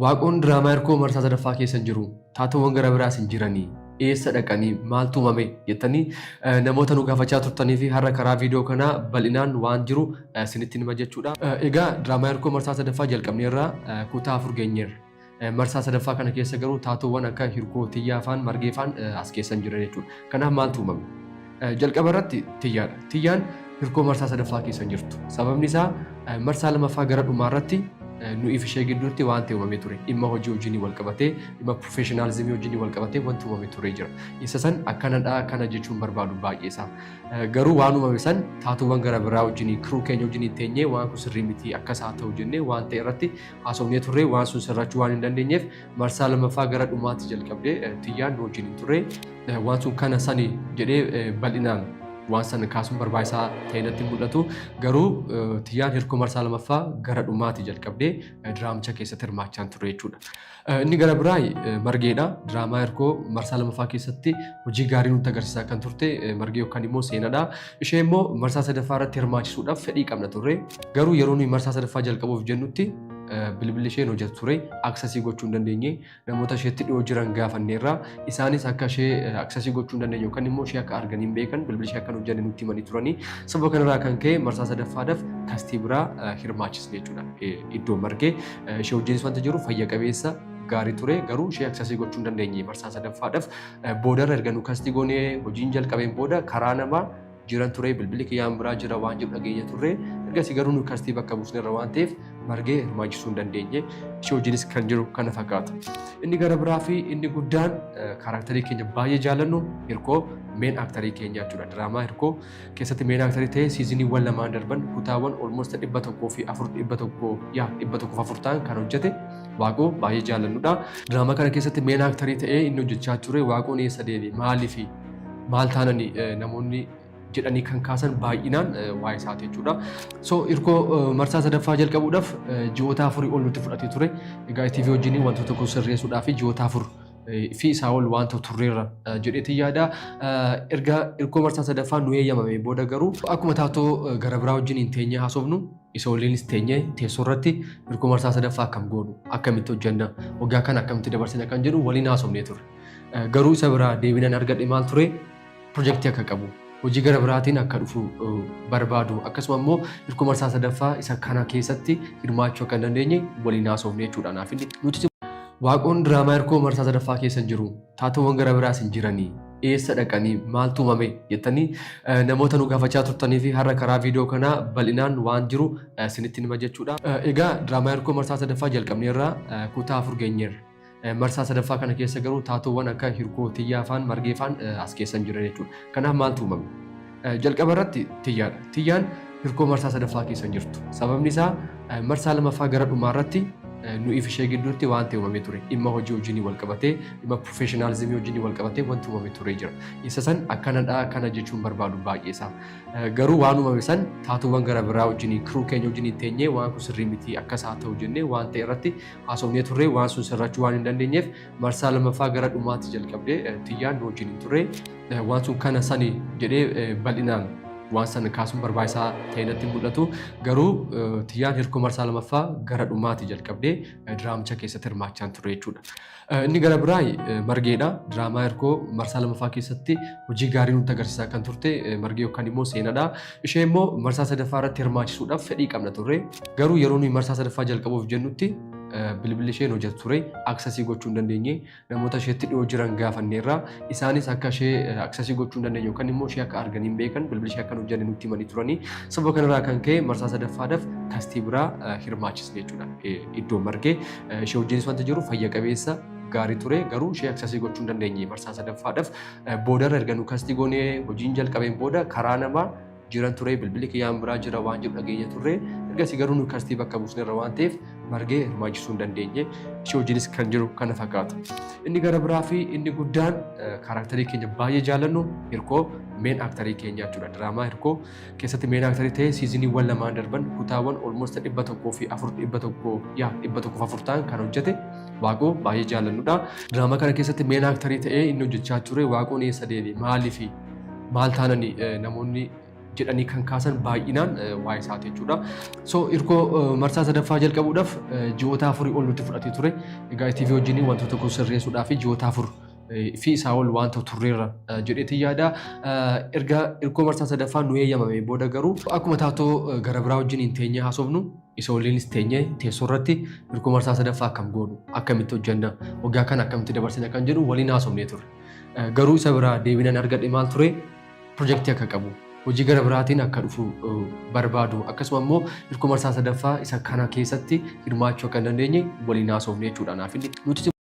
Waaqoon diraamaa Hirkoo marsaa sadaffaa keessa hin jiru. Taatoowwan gara biraas hin jiranii. Eessa dhaqanii? Maaltu uumame? Jettanii namoota nu gaafachaa turtanii fi har'a karaa viidiyoo kanaa bal'inaan waan jiru isinitti hima jechuudha. Egaa diraamaa Hirkoo marsaa sadaffaa jalqabneerra, kutaa 4 geenyeerra. Marsaa sadaffaa kana keessa garuu taatoowwan akka Hirkoo, Tiyyaa faan, Margee faan as keessa hin jiran jechuudha. Kanaaf maaltu uumame? Jalqaba irratti Tiyyaadha. Tiyyaan Hirkoo marsaa sadaffaa keessa hin jirtu. Sababni isaa marsaa lamaffaa gara dhumaa irratti nu'iif ishee gidduutti waan ta'e uumamee ture. Dhimma hojii wajjin wal qabatee, dhimma professionalism wajjin wal qabatee wanti uumame ture jira. Isa san akkanadha akkana jechuun barbaadu baay'ee isaa. Garuu waan uumame san taatuuwwan gara biraa wajjin, crew keenya wajjin teenyee, waan kun sirrii miti, akkas haa ta'u jennee waan ta'e irratti haasofnee turre. Waan sun sirrachuu waan hin dandeenyeef marsaa lamaffaa gara dhumaatti jalqabdee Tiyyaan nu wajjin hin turre. Waan sun kana sani jedhee bal'inaan waan sana kaasuun barbaachisaa ta'e natti mul'atu. Garuu Tiyyaan Hirkoo marsaa lamaffaa gara dhumaatti jalqabdee diraamicha keessatti hirmaachaa ture jechuudha. Inni gara biraa Margeedha. Diraamaa Hirkoo marsaa lamaffaa keessatti hojii gaarii nutti agarsiisaa kan turte Margee yookaan immoo Seenadha. Ishee immoo marsaa sadaffaa irratti hirmaachisuudhaaf fedhii qabna turre. Garuu yeroo nuyi marsaa sadaffaa jalqabuuf jennutti bilbilli isheen hojjetu ture. Access gochuu hin dandeenye. Namoota isheetti dhiyoo jiran gaafanneerra. Isaanis akka ishee access gochuu hin dandeenye yookaan immoo ishee akka arganii hin beekan, bilbilli ishee akka hin hojjenne nutti himanii turanii. Sababa kanarraa kan ka'e marsaa sadaffaadhaaf kastii biraa hirmaachisne jechuudha. Iddoo Margee ishee wajjinis wanta jiru fayya qabeessa gaarii ture, garuu ishee access gochuu hin dandeenye marsaa sadaffaadhaaf. Boodarra erga nu kastii goonee hojiin jalqabeen booda karaa namaa jiran ture, bilbilli kiyyaan biraa jira waan jedhu dhageenya turre. Ergasii garuu nu kastii bakka buusnerra waan ta'eef Margee hirmaachisuu hin dandeenye. Ishee wajjinis kan jiru kana fakkaata. Inni gara biraa fi inni guddaan character keenya baay'ee jaallannu Hirkoo, main actor keenya jechuudha. Diraamaa Hirkoo keessatti main actor ta'ee seasoniiwwan lamaan darban kutaawwan almost 104, 100 yaa 104 ta'an kan hojjete Waaqoo baay'ee jaallannudha. Diraamaa kana keessatti main actor ta'ee inni hojjechaa ture Waaqoon eessa deeme, maaliifi maal taanani namoonni jedhanii kan kaasan baay'inaan waa'ee isaati jechuudha. So Hirkoo marsaa sadaffaa jalqabuudhaaf ji'oota 4 ol nutti fudhatee ture. Egaa TV wajjin wantoota tokko sirreessuudhaaf ji'oota 4 fi isaa ol wanta turreerra jedheetiin yaada. Erga Hirkoo marsaa sadaffaa nu eeyyamame booda garuu akkuma taatoo gara biraa wajjin hin teenyee haasofnu, isa waliinis teenyee teessoo irratti Hirkoo marsaa sadaffaa akkam goonu, akkamitti hojjenna, waggaa kana akkamitti dabarsina kan jedhu waliin haasofnee ture. Garuu isa biraa deebiin argadhe maal ture? Pirojektii akka qabu, hojii gara biraatiin akka dhufu barbaadu, akkasuma immoo Hirkoo marsaa sadaffaa isa kana keessatti hirmaachuu akka hin dandeenye waliin haasofne jechuudha naaf inni. Nuti Waaqoon diraamaa Hirkoo marsaa sadaffaa keessa hin jiru. Taatoowwan gara biraas hin jiranii. Eessa dhaqanii? Maaltu uumame? Jettanii namoota nu gaafachaa turtanii fi har'a karaa viidiyoo kanaa bal'inaan waan jiru isinitti hima jechuudha. Egaa diraamaa Hirkoo marsaa sadaffaa jalqabneerra, kutaa 4 geenyeerra. Marsaa sadaffaa kana keessa garuu taatoowwan akka Hirkoo, Tiyyaa faan, Margee faan as keessa hin jiran jechuudha. Kanaaf maaltu uumame? Jalqaba irratti Tiyyaadha. Tiyyaan Hirkoo marsaa sadaffaa keessa hin jirtu. Sababni isaa marsaa lamaffaa gara dhumaa irratti nu'iif ishee gidduutti waan ta'e uumamee ture. Dhimma hojii wajjin wal qabatee, dhimma professionalism wajjin wal qabatee wanti uumame ture jira. Isa san akkanadha akkana jechuun barbaadu baay'ee isaa. Garuu waan uumame san taatoowwan gara biraa wajjin, crew keenya wajjin teenyee, waan kun sirrii miti, akkas haa ta'u jennee waan ta'e irratti haasofnee turre. Waan sun sirrachuu waan hin dandeenyeef marsaa lamaffaa gara dhumaatti jalqabdee Tiyyaan nu wajjin hin turre. Waan sun kana sani jedhee bal'inaan waan sana kaasuun barbaachisaa ta'e natti mul'atu. Garuu Tiyyaan Hirkoo marsaa lamaffaa gara dhumaatti jalqabdee diraamicha keessatti hirmaachaa ture jechuudha. Inni gara biraa Margeedha. Diraamaa Hirkoo marsaa lamaffaa keessatti hojii gaarii nutti agarsiisaa kan turte Margee yookaan immoo Seenadha. Ishee immoo marsaa sadaffaa irratti hirmaachisuudhaaf fedhii qabna turre. Garuu yeroo nuyi marsaa sadaffaa jalqabuuf jennutti bilbilli isheen hojjetu ture. Access gochuu hin dandeenye. Namoota isheetti dhiyoo jiran gaafanneerra. Isaanis akka ishee access gochuu hin dandeenye yookaan immoo ishee akka arganii hin beekan, bilbilli ishee akka hin hojjenne nutti himanii turanii. Sababa kanarraa kan ka'e marsaa sadaffaadhaaf kastii biraa hirmaachisne jechuudha. Iddoo Margee ishee wajjinis wanta jiru fayya qabeessa gaarii ture, garuu ishee access gochuu hin dandeenye marsaa sadaffaadhaaf. Boodarra erga nu kastii goonee hojiin jalqabeen booda karaa namaa jiran ture, bilbilli kiyyaan biraa jira waan jedhu dhageenya turre. Ergasii garuu nu kastii bakka buusnerra waan ta'eef Margee hirmaachisuu hin dandeenye. Ishee wajjinis kan jiru kana fakkaata. Inni gara biraa fi inni guddaan character keenya baay'ee jaallannu Hirkoo, main actor keenya jechuudha. Diraamaa Hirkoo keessatti main actor ta'ee seasoniiwwan lamaan darban kutaawwan almost 104, 100 yaa 104 ta'an kan hojjete Waaqoo baay'ee jaallannudha. Diraamaa kana keessatti main actor ta'ee inni hojjechaa ture Waaqoon eessa deeme, maaliifi maal taanani namoonni Jedhanii kan kaasan baay'inaan waa'ee isaati jechuudha. So hirkoo marsaa sadaffaa jalqabuudhaaf ji'oota 4 ol nutti fudhatee ture. Egaa ETV wajjin wantoota tokko sirreessuudhaaf ji'oota 4 fi isaa ol wanta turreerra jedheetiin yaada. Erga hirkoo marsaa sadaffaa nu eeyyamame booda garuu akkuma taatoo gara biraa wajjin hin teenyee haasofnu, isa waliinis teenyee teessoo irratti hirkoo marsaa sadaffaa akkam goonu, akkamitti hojjenna, waggaa kana akkamitti dabarsina kan jedhu waliin haasofnee ture. Garuu isa biraa deebinan argadhe maal ture? Pirojektii akka qabu, hojii gara biraatiin akka dhufu barbaadu, akkasuma immoo hirkoo marsaa sadaffaa isa kana keessatti hirmaachuu akka hin dandeenye waliin haasofne jechuudha. Naaf inni nuti